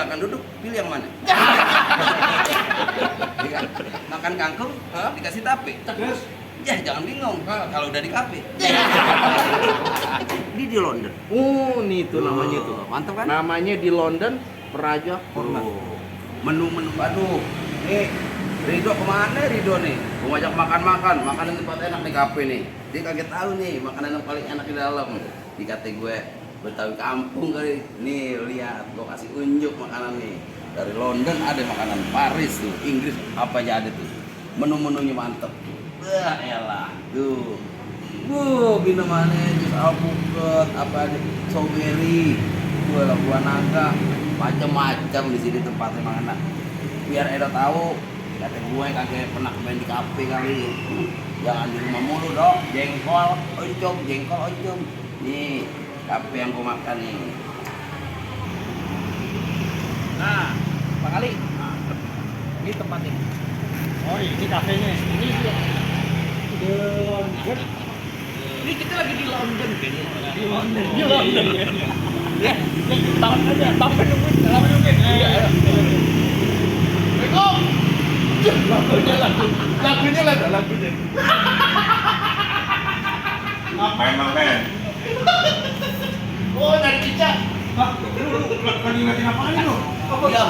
silakan duduk, pilih yang mana? Makan kangkung, dikasih tape. Terus? Ya jangan bingung, kalau udah di kafe. Ini di London. Oh, nih itu namanya tuh. Mantap kan? Namanya di London Praja Corner. Menu-menu baru. Nih, Rido kemana Rido nih? Mau ngajak makan-makan, makanan tempat enak di kafe nih. Dia kaget tahu nih makanan yang paling enak di dalam. Dikata gue Betawi kampung kali. Nih lihat, gue kasih unjuk makanan nih. Dari London ada makanan, Paris tuh, Inggris apa aja ada tuh. Menu-menunya mantep. Wah, elah, tuh. Minumannya jus alpukat, apa nih, strawberry, buah naga, macam-macam di sini tempatnya mana. Biar Edo tahu, kata gue kagak pernah main di kafe kali. Jangan di rumah mulu dong, jengkol oncom. Nih, kafe yang gue makan nih. Nah, Pak Kali. Ini tempatnya. Oh, ini kafenya. Ini dia. Di London. Ini kita lagi di London kayaknya. Di London. Ya, tahan aja. Sampai nungguin. Iya. Lagunya. Ngapain Bang Ben? Oh, dari Cica. Lagi ngeliatin apaan lu? Iya.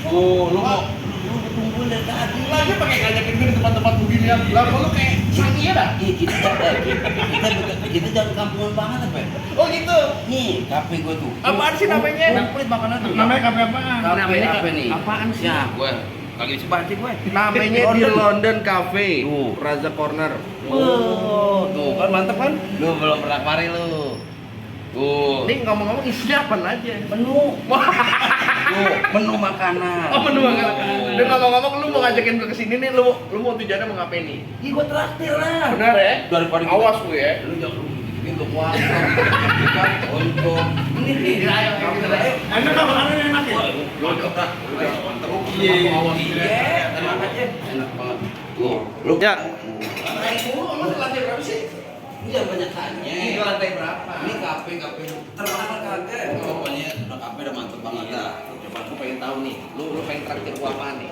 Lu mau tunggu dari tadi. Lagi pakai ngajakin gue di tempat-tempat begini ya. Lah lu kayak sangi ya dah. Iya, kita jangan kampungan banget apa ya? Oh gitu. Nih, kafe gue tuh. Apaan sih namanya? Kulit makanan tuh. Namanya kafe apaan? Namanya Kafe nih. apaan sih? Ya, gue kagak isi banget gue. Namanya di London Cafe. Tuh. Plaza Corner. Tuh kan mantep kan? Lu belum pernah kemari lu. Tuh. Ini ngomong-ngomong isinya apa aja? Menu. Tuh, menu makanan. Oh, menu makanan. Dan ngomong-ngomong lu mau ngajakin gue kesini nih, lu mau tujuannya mau ngapain nih? Ih, gue traktir lah. Benar ya? Daripada kita- Awas lu ya. Lu jangan ini untuk puasa. Untuk ini nih. Ayo. Enak kan makanannya enak ya? Lu coba. Mantep. Iya. Iya, enak aja. Enak banget. Tuh, lu Ya. Emang lantai berapa sih? Ini yang banyak tanya. Ini ke lantai berapa? Ini kafe terkenal kagak. Pokoknya udah kafe udah mantep banget dah. Coba aku pengen tahu nih, lu pengen traktir gua apaan nih?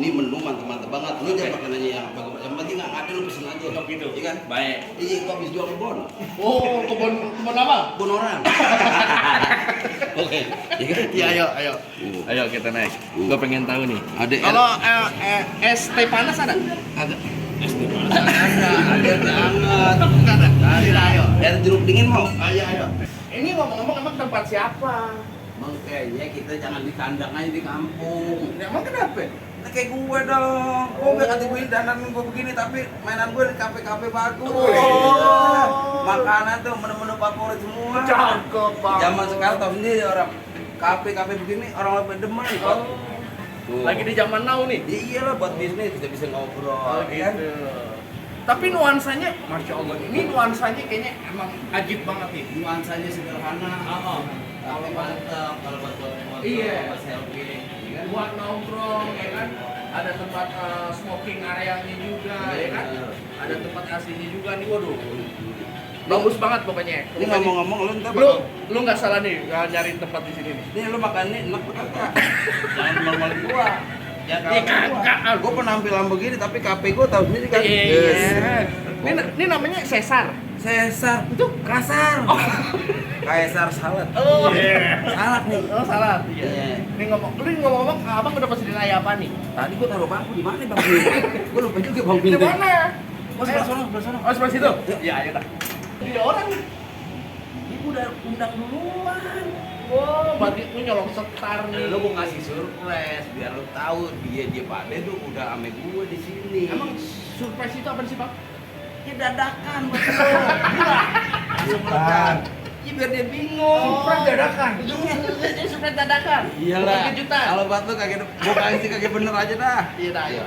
Ini menu mantep banget. Lu jangan pakai nanya yang apa. Yang penting nggak ada lu pesen aja. Oh, gitu. Iya kan? Baik. Iya, gua habis jual kebon. Oh, kebun apa? Kebun orang. Oke. Iya kan? Iya, ayo. Ayo kita naik. Gua pengen tahu nih. Ada Kalau es teh panas ada? ada. Ada yang hangat. Enggak ada. Ada. Ayo. Air jeruk dingin mau? Ayo. Ini ngomong-ngomong emang tempat siapa? Bang, kayaknya kita jangan di kandang aja di kampung. Emang kenapa? Nah, kayak gue dong, gue gak katibuin dandan gue begini, tapi mainan gue di kafe-kafe bagus. Oh. Makanan tuh menu-menu favorit semua. Cakep banget. Zaman sekarang tau sendiri orang kafe-kafe begini orang lebih demen kok. Tuh. Lagi di zaman now nih. Ya iyalah buat bisnis kita bisa ngobrol. Oh, ya kan? gitu. Tapi nuansanya, masya Allah, ini nuansanya kayaknya emang ajib banget nih. Nuansanya sederhana. Tapi mantap kalau buat foto, Iya. buat selfie. Ya kan? Buat nongkrong, ya kan? Ada tempat smoking areanya juga, ya kan? Ada tempat aslinya juga nih, waduh. Bagus banget pokoknya. Ini ngomong-ngomong lu ntar Lu nggak salah nih nyari tempat di sini nih. Nih lu makan nih enak apa kagak? Jangan normal gua. Jangan Iya, normal kagak. gua. Gua penampilan begini tapi kafe gua tahu sendiri kan. Iya. Ini namanya Cesar. Sesar. Itu kasar. Kaisar salad. Oh, Salad nih. Oh, salah. Iya. Ini ngomong-ngomong, abang udah pesenin ayam apa nih? Tadi gua taruh bangku di mana Bang? Gua lupa juga Bang Di Pintu. mana? Oh, sebelah sana. Oh, sebelah situ. Iya, ayo dah. Ini orang nih. Ini gua udah undang duluan. Oh, berarti lu nyolong setar nih. Lu mau ngasih surprise biar lu tahu dia pada tuh udah ame gua di sini. Emang surprise itu apa sih, Bang? Ya dadakan buat lu. Gila. Langsung meledak. Ya biar dia bingung. Surprise dadakan. Iya. Surprise dadakan. Iyalah. Kejutan. Kalau buat lu kagak gua kasih kagak bener aja dah. Iya dah, ayo.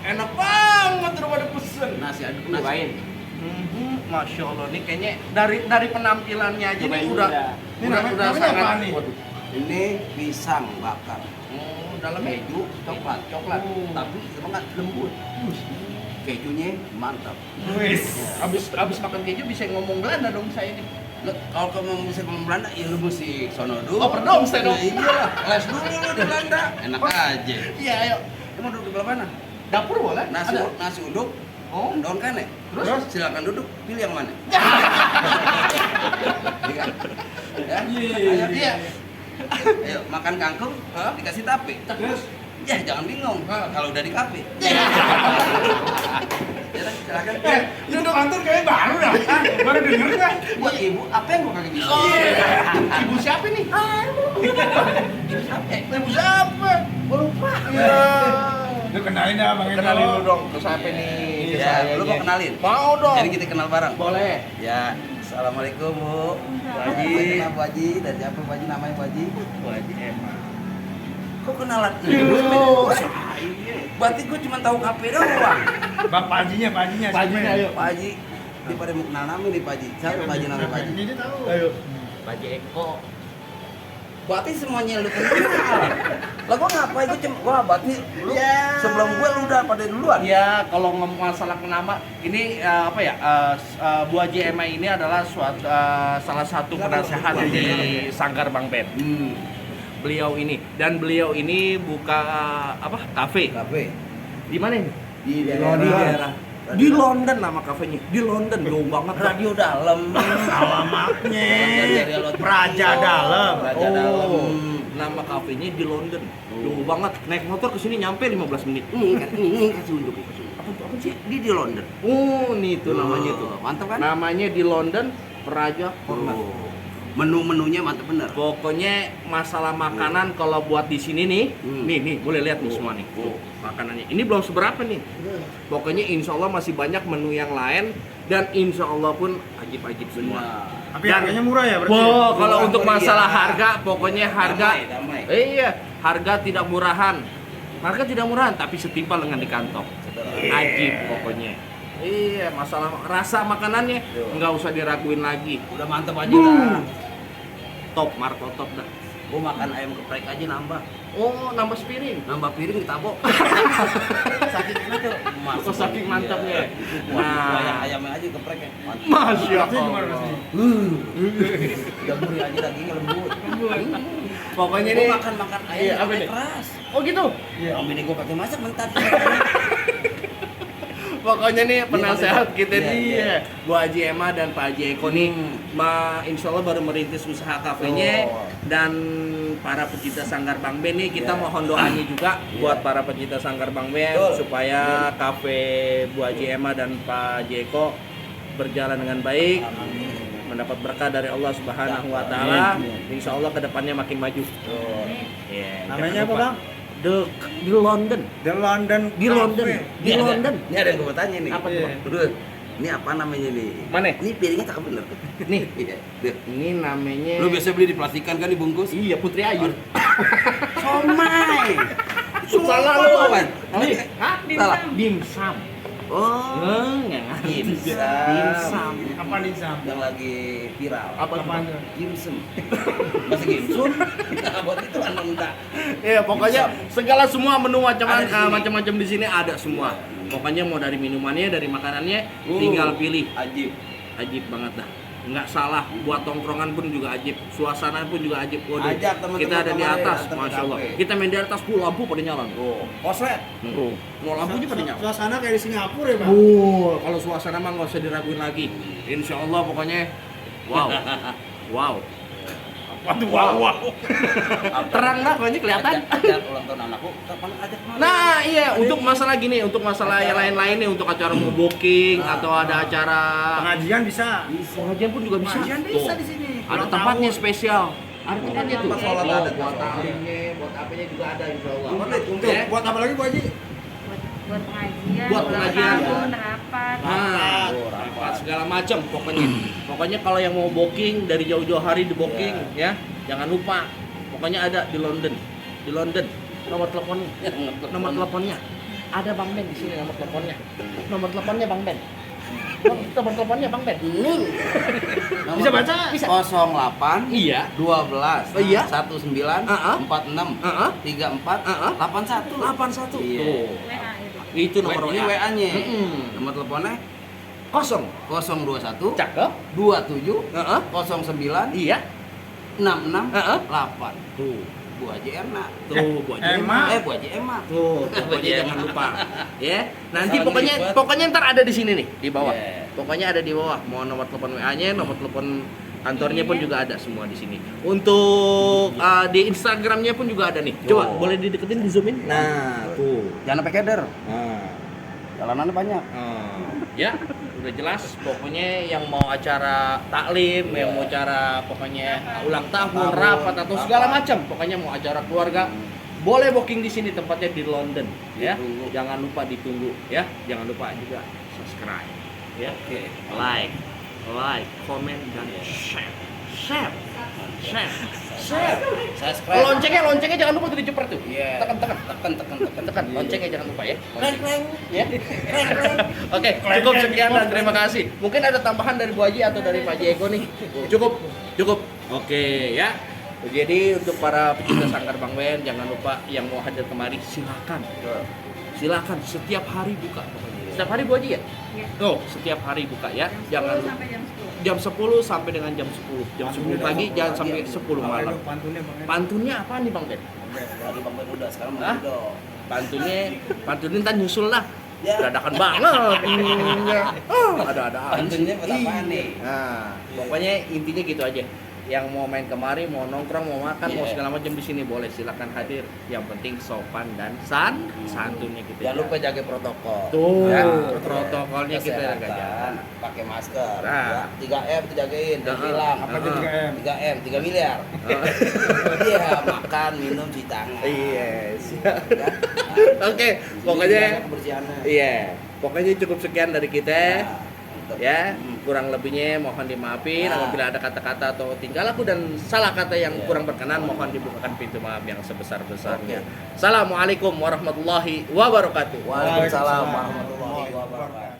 Enak banget udah pada pesen. Nasi aduk Cobain. Masya Allah, nih kayaknya dari penampilannya aja nih udah Ini namanya sangat. apaan nih? Waduh. Ini pisang bakar. Oh, dalamnya Keju coklat. Tapi semangat lembut. Kejunya mantap. Wis. abis makan keju bisa ngomong Belanda dong saya nih. Kalau kamu bisa ngomong Belanda, ya lu mesti sono dulu. Oh, perdom, saya dong. Nah, iyalah, les dulu lu di Belanda. Enak aja. Iya, ayo. Kamu duduk di belah mana? Dapur boleh? Nasi uduk. Oh. Daun kane. Terus? Silakan duduk, pilih yang mana? Iya. Ya? Iya. Iya. Ayo makan kangkung, dikasih tape. Terus? Ya jangan bingung kalau udah di kafe. Ya dah, silakan. Ini untuk kantor kayaknya baru dah. Baru denger kan? Buat ibu, apa yang gua kagak bisa? Ibu siapa nih? Ibu siapa? Ibu siapa? Gua lupa. Lu kenalin dah Bang Endo. Kenalin dulu dong ke siapa nih? Ya, lu mau kenalin? Mau dong. Jadi kita kenal bareng. Boleh. Ya, assalamualaikum Bu. Bu Haji. Bu Haji, dari siapa Bu Haji namanya Bu Haji? Bu Haji Emma. Kok kenalan? Iya. Berarti gua cuma tahu kafe doang. Bang Pajinya. Pajinya, ayo. Pak Haji, dia pada mau kenal nama nih Pak Haji. Siapa Pak Haji namanya Pak Haji? Jadi tahu. Ayo. Pak Haji Eko. Berarti semuanya lu kenal. Lah gua ngapain gua cuma berarti lu sebelum gua lu udah pada duluan. Ya, kalau ngomong masalah nama, ini apa ya? Bu Haji Emma ini adalah salah satu penasehat di Sanggar Bang Ben. Beliau ini buka apa? Kafe. Kafe Di mana ini? di daerah. Di London nama kafenya. Di London jauh banget. Radio dalam. Alamatnya. Radio Praja Dalam. Praja Dalam. Nama kafenya di London. Jauh banget. Naik motor ke sini nyampe 15 menit. Ini kasih unjuk itu. Apa sih? Dia di London. Oh, nih tuh namanya tuh. Mantap kan? Namanya di London Praja Corner. Menu-menunya mantap bener. Pokoknya masalah makanan kalau buat di sini nih, nih boleh lihat nih semua nih. Oh. Makanannya. Ini belum seberapa nih. Pokoknya insya Allah masih banyak menu yang lain dan insya Allah pun ajib-ajib semua. Tapi harganya murah ya berarti? Wow, kalau Murah, untuk murah, masalah iya. harga, pokoknya harga, Damai. iya, harga tidak murahan. Harga tidak murahan, tapi setimpal dengan di kantong. Ajib pokoknya. Iya, masalah rasa makanannya nggak usah diraguin lagi. Udah mantap aja dah. Top, Marco top dah. Gua makan ayam geprek aja nambah. Oh, nambah sepiring. Nambah piring ditabok. Saking enak tuh. Oh, saking mantapnya. Nah, Nah. ayamnya aja gepreknya. Mantap. Masya Rasanya gimana Allah. rasanya? Udah gurih aja dagingnya lembut. Pokoknya Gua ini makan ayam Iya, apa pakai nih? keras. Oh gitu. Iya. Om bini gua pakai masak mentat. Pokoknya nih penasehat kita Iya, nih iya. Bu Haji Emma dan Pak Haji Eko nih insya Allah baru merintis usaha kafenya Oh. dan para pecinta Sanggar Bang Ben nih kita Iya. mohon doanya juga Iya. buat para pecinta Sanggar Bang Ben Betul. supaya kafe Bu Haji Emma dan Pak Haji Eko berjalan dengan baik, mendapat berkah dari Allah Subhanahu wa taala. Insya Allah kedepannya makin maju. Iya, Namanya jangan apa, lupa. Bang? Di London. The London. Di London. Cafe. Di London. Ini ada yang gua tanya nih. Apa tuh, Bang? Ini apa namanya nih? Mana? Ini piringnya cakep bener. Nih. Iya. Deh. Ini namanya Lu biasa beli di plastikan kan dibungkus? Iya, Putri Ayu. Somai. Salah Sumpah, lu. Wan. Nih, hah? Salah. Dimsum. Oh. Enggak ngerti. Dimsum. Dimsum. Apa nih Sam? Yang lagi viral. Apa Apaan tuh? tuh? Gimsum. Masih gimsum? Nah, buat itu anda minta. Iya, pokoknya segala semua menu Ada di sini. macam-macam di sini ada semua. Pokoknya mau dari minumannya, dari makanannya, tinggal pilih. Ajib. Ajib banget dah. Nggak salah, buat tongkrongan pun juga ajib, suasana pun juga ajib. Waduh, Ajak teman-teman kita ada di kemarin, atas, datang ke masya Allah. kafe. Kita main di atas, lampu pada nyala. Oh, koslet. Mau lampunya pada nyala. Suasana kayak di Singapura ya, Bang? Kalau suasana mah nggak usah diraguin lagi. Insya Allah pokoknya, wow, wow. Apa tuh wow. Terang lah, pokoknya kelihatan. Ajak ulang tahun anakku, kapan ajak kemana? Nah iya, untuk masalah gini, untuk masalah yang lain-lain nih, untuk acara mau booking atau ada acara Pengajian bisa. pengajian pun juga bisa. Pengajian bisa Tuh. di sini. Ada Ulang tempatnya tahun. spesial. Ada tempatnya tuh. Tempat sholat ada. Buat taklimnya, buat apanya juga ada insya Allah. Tuh, buat apa lagi Bu Haji? buat pengajian, Buat pengajian. tahun, rapat. Nah, rapat segala macam pokoknya. Pokoknya kalau yang mau booking dari jauh-jauh hari di booking ya, jangan lupa. Pokoknya ada di London. Di London. Nomor teleponnya. Nomor teleponnya. Ada Bang Ben di sini nomor teleponnya. Nomor teleponnya Bang Ben. Nomor teleponnya Bang Ben. Bisa baca? Bisa. 08 Iya. 12 Iya. 19 Uh-uh. 46 Uh-uh. 34 Uh-uh. 81 81. Iya. Tuh. WA itu. Itu nomor Ini WA. WA-nya. Mm-mm. Nomor teleponnya 021 Cakep. 27 Heeh. 09 Iya. 66 Heeh. 8. Tuh. Bu Haji Erna. Tuh, Bu Haji Emak. Bu Haji Emak. Tuh, Bu Haji pokoknya jangan Emak. lupa. Ya, nanti Salam pokoknya dilipat. ntar ada di sini nih, di bawah. Yeah. Pokoknya ada di bawah. Mau nomor telepon WA-nya, nomor telepon kantornya pun juga ada semua di sini. Untuk di Instagramnya pun juga ada nih. Coba Tuh. boleh dideketin, di zoomin. Nah, tuh. Jangan sampai keder. Nah. Jalanannya banyak. Ya, udah jelas. Pokoknya yang mau acara taklim, yang mau acara pokoknya ulang tahun, rapat atau segala macam, pokoknya mau acara keluarga, boleh booking di sini, tempatnya di London, ya. Ditunggu. Jangan lupa ditunggu, ya. Jangan lupa juga subscribe, ya. Oke. Like, comment dan share. Share. Subscribe. Loncengnya jangan lupa tuh diceper tuh. Iya. Tekan. Loncengnya jangan lupa ya. Ya. Oke, cukup sekian dan terima kasih. Mungkin ada tambahan dari Bu Haji atau dari Pak Diego nih. Cukup. Oke, ya. Jadi untuk para pecinta Sangkar Bang Ben, jangan lupa yang mau hadir kemari silakan setiap hari buka. Setiap hari Bu Haji ya? Iya. Tuh, setiap hari buka ya. Jam 10 Jangan sampai jam 10. jam 10 sampai dengan jam 10. Jam 10 pagi jangan sampai 10 malam. Pantunnya Bang Ed. Pantunnya apa nih Bang Ben? Tadi Bang Ben udah, sekarang Hah? mau udah. Pantunnya ntar nyusul lah. Ya. Dadakan banget. Ada-ada aja. Pantunnya buat apaan nih? Nah, pokoknya intinya gitu aja. Yang mau main kemari, mau nongkrong, mau makan, mau Iya. segala macam di sini boleh, silakan hadir. Yang penting sopan dan santunnya kita. Jangan lupa jaga protokol. Tuh, Ya, protokolnya kita kesehatan, jaga. pakai masker. Nah. Ya, 3M itu jagain, jangan Heeh. hilang. Apa itu 3M? 3M, 3 miliar. Iya, makan, minum, cuci tangan. Yes. Ya. Oke, pokoknya Jaga kebersihannya. iya. Pokoknya cukup sekian dari kita. Nah, mantap. Ya, kurang lebihnya mohon dimaafin Nah. apabila ada kata-kata atau tingkah laku dan salah kata yang Iya. kurang berkenan, mohon dibukakan pintu maaf yang sebesar-besarnya. Assalamualaikum warahmatullahi wabarakatuh. Waalaikumsalam warahmatullahi wabarakatuh.